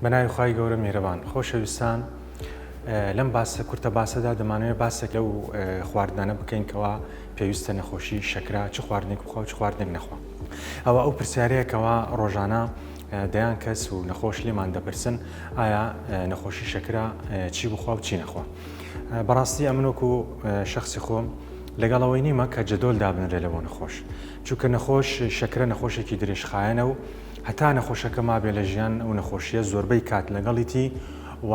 بەناوی خوای گەورە میهرەبان. خۆشەویستان لەم باسە کورتە باسەدا دەمانەوێت باسێک لەو خواردنانە بکەین کەوا پێویستە نەخۆشی شەکرە چ خواردنێک بخوا و چ خواردنێک نەخوا. ئەوە ئەو پرسیارەیە کەوا ڕۆژانە دەیان کەس و نەخۆش لێمان دەپرسن ئایا نەخۆشی شەکرە چی بخوا و چی نەخوا. بەڕاستی ئەمن وەکو شخصی خۆم لەگەڵ ئەوەی نیمە کە جەدۆل دابنرێ لە بۆ نەخۆش چونکە نەخۆش شەکرە نەخۆشێکی درێژخایەنە و هەتا نەخۆشەکە مابێ لە ژیان ئەو نەخۆشیە زۆربەی کات لەگەڵیتی و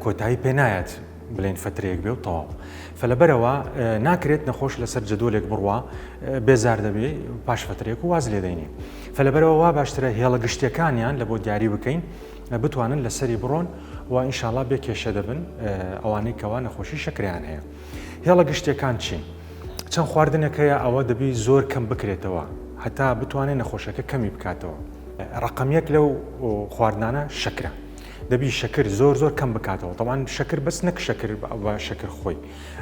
کۆتایی پێ نایەت بلێن فترەیەک بێ و تەواو فلەبەرەوە ناکرێت نەخۆش لەسەر جەدۆلێک بڕوا بێزار دەبێ پاش فترێک و واز لێدەینی فلەبەرەوە وا باشترە هێڵە گشتیەکانیان لە بۆ دیاری بکەین بتوانن لەسەری بڕۆن و ئینشاڵا بێ کێشە دەبن ئەوانەی کەوا نەخۆشی شەکریان هەیە هێڵە گشتیەکان چین؟ چەند خواردنێک هەیە ئەوە دەبی زۆر کەم بکرێتەوە هەتا بتوانێت نەخۆشەکە کەمی بکاتەوە. ڕەقەم یەک لەو خواردنانە شەکرە. دەبی شەکر زۆر زۆر کەم بکاتەوە تەوان شەکر بەس نەک شەکر بە شەکر خۆی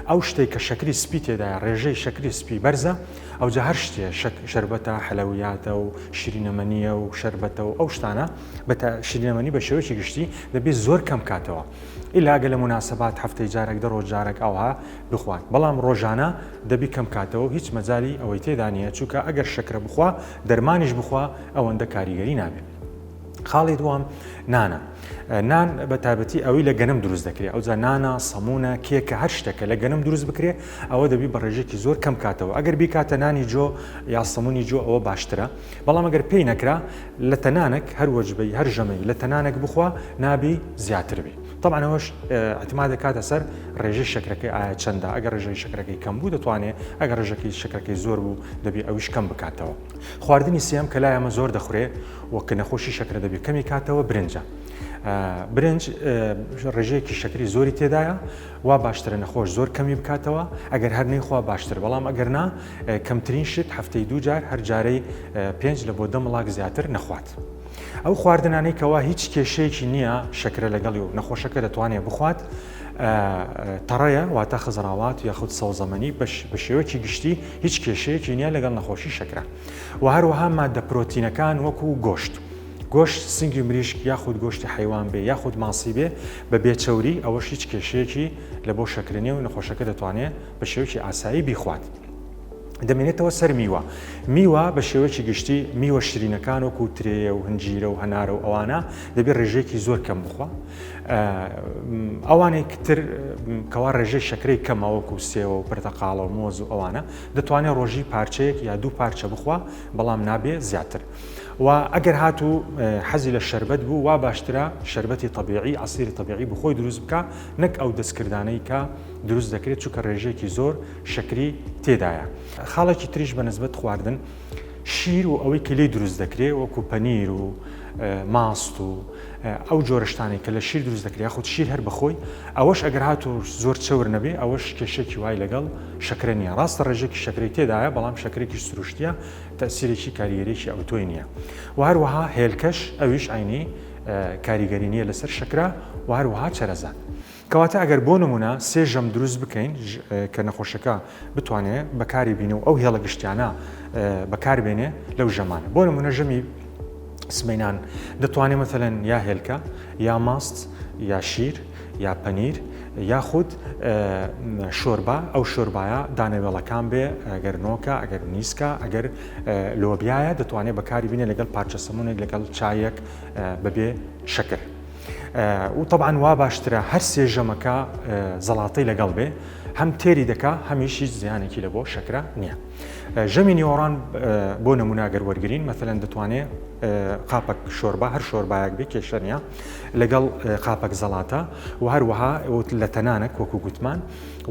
ئەو شتێک کە شەکری سپی تێدایە ڕێژەی شەکری سپی بەرزە ئەوجا هەر شتێ شەربەتە حەلەویاتە و شیرینەمەنیە و شەربەتە و ئەو شتانە بەتە شیرینەمەنی بە شێوەیەکی گشتی دەبێت زۆر کەم کاتەوە ئیلا ئەگەر لە موناسەبات هەفتەی جارێک دە ڕۆژ جارێک ئاوها بخوات بەڵام ڕۆژانە دەبی کەم کاتەوە هیچ مەجالی ئەوەی تێدا نییە چونکە ئەگەر شەکرە بخوا دەرمانیش بخوا ئەوەندە کاریگەری نابێت. خاڵی دووەم نانە نان بە تایبەتی ئەوەی لە گەنم دروست دەکرێت ئەوجا نانە سەمونە کێکە هەر شتێکە لە گەنم دروست بکرێ ئەوە دەبی بە ڕێژێکی زۆر کەم کاتەوە ئەگەر بیکاتە نانی جۆ یا سەمونی جۆ ئەوە باشترە بەڵام ئەگەر پێی نەکرا لە تەنانەک هەر وەجبەی هەر ژەمەی لە تەنانەک بخوا نابی زیاتر بێ طبعا ئەوەش اعتماد دەکاتە سەر ڕێژەی شەکرەکەی ئایا چەندە ئەگەر ڕێژەی شەکرەکەی کەم بوو دەتوانێ ئەگەر ڕێژەکەی شەکرەکەی زۆر بوو دەبی ئەویش کەم بکاتەوە خواردنی سێم کە لای ئەمە زۆر دەخورێ و کە نەخۆشی شەکرە دەبی کەمی کاتەوە برنجە برنج ڕێژەیەکی شەکری زۆری تێدایە وا باشترە نەخۆش زۆر کەمی بکاتەوە ئەگەر هەر نەیخوا باشتر بەڵام ئەگەر نا کەمترین شت هەفتەی دوو جار هەر جارەی پێنج لە بۆ دە مڵاک زیاتر نەخوات. ئەو خواردنانەی کەوا هیچ کێشەیەکی نییە شەکرە لەگەڵی و نەخۆشەکە دەتوانێت بخوات تەڕەیە واتە خزڕاوات یاخود سەوزەمەنی بە شێوەکی گشتی هیچ کێشەیەکی نییە لەگەڵ نەخۆشی شەکرە و هەروەها مادە پرۆتینەکان وەکو گۆشت. گۆشت سنگی مریشک یاخود گۆشتی حەیوان بێ یاخود ماسی بێ بە بێ چەوری ئەوەش هیچ کێشەیەکی لە بۆ شەکرە نیە و نەخۆشەکە دەتوانێ بە شێوەیەکی ئاسایی بیخوات. دەمێنێتەوە سەر میوە. میوە بە شێوەیەکی گشتی میوە شیرینەکان وەکو ترێیە و هەنجیرە و هەنارە و ئەوانە دەبێ ڕێژەیەکی زۆر کەم بخوا. ئەوانەی تر کەوا ڕێژەی شەکرەی کەمە وەکو سێوە و پرتەقاڵە و مۆز و ئەوانە دەتوانێت ڕۆژی پارچەیەک یا دوو پارچە بخوا بەڵام نابێ زیاتر. و ئەگەر هاتوو حەزی لە شەربەت بوو وا باشترە شەربەتی تەبیعی عەسیری تەبیعی بخۆی دروست بکا نەک ئەو دەستکردانەی کە دروست دەکرێت چونکە ڕێژەیەکی زۆر شەکری تێدایە. خاڵێکی تریش بە نسبەت خواردن شیر و ئەوەی کە لێی دروست دەکرێت وەکو پەنیر و ماست و ئەو جۆرە شتانەی کە لە شیر دروست دەکرێت یاخود شیر هەر بەخۆی ئەوەش ئەگەر هاتوو زۆر چەور نەبێ ئەوەش کێشێکی وای لەگەڵ شەکرە نییە ڕاستە ڕێژێکی شەکرەی تێدایە بەڵام شەکرێکی سروشتیە تەئسیرێکی کاریگەریی ئەوتۆی نییە و هەروەها هێلکەش ئەویش عەینی کاریگەری نییە لەسەر شەکرە و هەروەها چەرەزات. کەواتە ئەگەر بۆ نمونە سێ ژەم دروست بکەین کە نەخۆشەکە بتوانێ بەکاری بینێ و ئەو هێڵە گشتیانە بەکار بێنێ لەو ژەمانە بۆ نمونە ژەمی سمینان دەتوانێ مەثلەن یا هێلکە یا ماست یا شیر یا پەنیر یاخود شۆربا ئەو شۆربایە دانەوێڵەکان بێ ئەگەر نۆکە ئەگەر نیسکە ئەگەر لۆبیایە دەتوانێت بەکاری بینێ لەگەڵ پارچە سەمونێک لەگەڵ چایەک بەبێ شەکر. و طبعا وا باشترە هەر سێ ژەمەکە زەڵاتەی لەگەڵ بێ هەم تێری دەکا هەمیش هیچ زیانێکی لە بۆ شەکرە نییە. ژەمی نیوەڕان بۆ نمونە گەر وەرگین مەثلەن دەتوانێ قاپەک شۆربا هەر شۆربایەک بێ کێشە نییە لەگەڵ قاپەک زەڵاتە و هەروەها لە تەنانەک وەکو گوتمان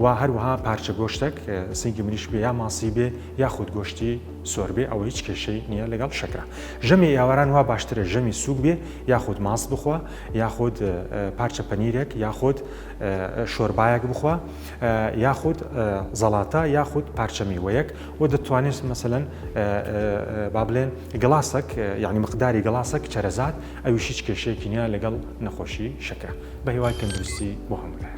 و هەروەها پارچە گۆشتێک سنگی مریش بێ یا ماسی بێ یاخود گۆشتی سۆر بێ ئەوە هیچ کێشەی نییە لەگەڵ شەکرە ژەمی ئێواران وا باشترە ژەمی سوک بێ یاخود ماست بخوا یاخود پارچە پەنیرێک یاخود شۆربایەک بخوا یاخود زەڵاتە یاخود پارچە میوەیەک و دەتوانێت مەسەلەن با بڵێن گڵاسەک یعنی مقداری گڵاسەک چەرەزات ئەویش هیچ کێشەیەکی نییە لەگەڵ نەخۆشی شەکرە بە هیوای تەندروستی بۆ هەموو لایەک.